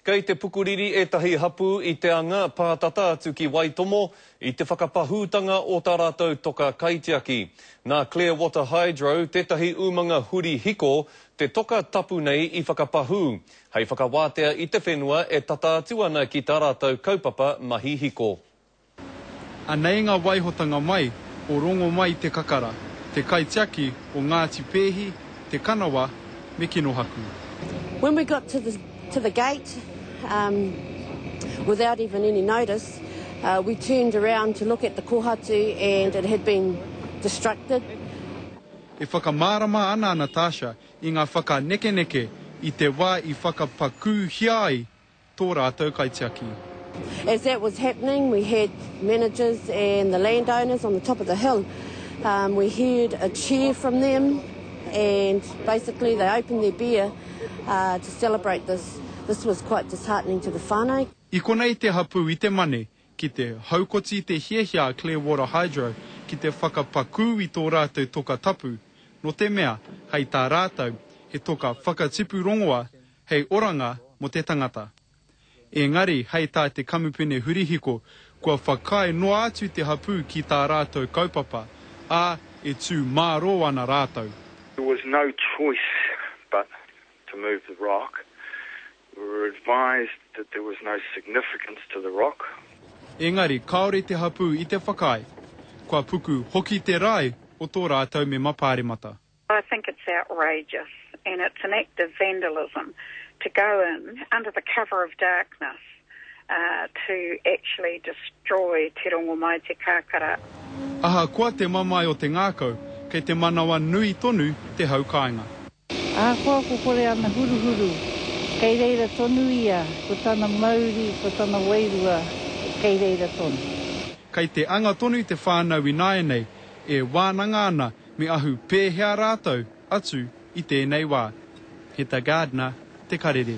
Kei te pukuriri ētahi hapū i te anga pātata atu ki Waitomo i te whakapahūtanga o tā rātou toka kaitiaki. Nā Clearwater Hydro tētahi umanga huri hiko te toka tapu nei i whakapahū, hei whakawātea i te whenua e tata atu ana ki tā rātou kaupapa mahi hiko. Anei ngā waihotanga mai o Rongomai Te Kakara, te kaitiaki o Ngāti Pēhi, Te Kanawa me Kinohaku. When we got to the to the gate um without even any notice uh we turned around to look at the kohatu and it had been destructed. E whakamārama ana a Natasha i ngā whakanekeneke i te wā i whakapakūhia ai tō rātou kaitiaki. As that was happening we had managers and the landowners on the top of the hill. Um, we heard a cheer from them and basically they opened their beer uh, to celebrate this. This was quite disheartening to the whānau. I konei te hapū i te mane ki te haukoti i te hiahia a Clearwater Hydro ki te whakapakū i tō rātou toka tapu, nō te mea, hei tā rātou, he toka whakatipu rongoa hei oranga mō te tangata. Engari, hei tā te kamupene hurihiko, kua whakaae noa atu te hapū ki tā rātou kaupapa, ā, e tū mārō ana rātou. There was no choice but to move the rock. We were advised that there was no significance to the rock. Engari, kāore te hapū i te whakaae. Kua puku hoki te rae o tō rātou mema pāremata. I think it's outrageous and it's an act of vandalism to go in under the cover of darkness uh, to actually destroy Te Rongomai Te Kakara. Ahakoa te mamae o te ngākau, kei te manawa nui tonu te hau kāinga. Ahakoa ko kore ana huruhuru, kei reira tonu ia, ko tana mauri, ko tana wairua, kei reira tonu. Kei te anga tonu te whānau ināianei e wānanga ana Me ahu pēhea rātou atu i tēnei wā? Heta Gardiner, Te Karere.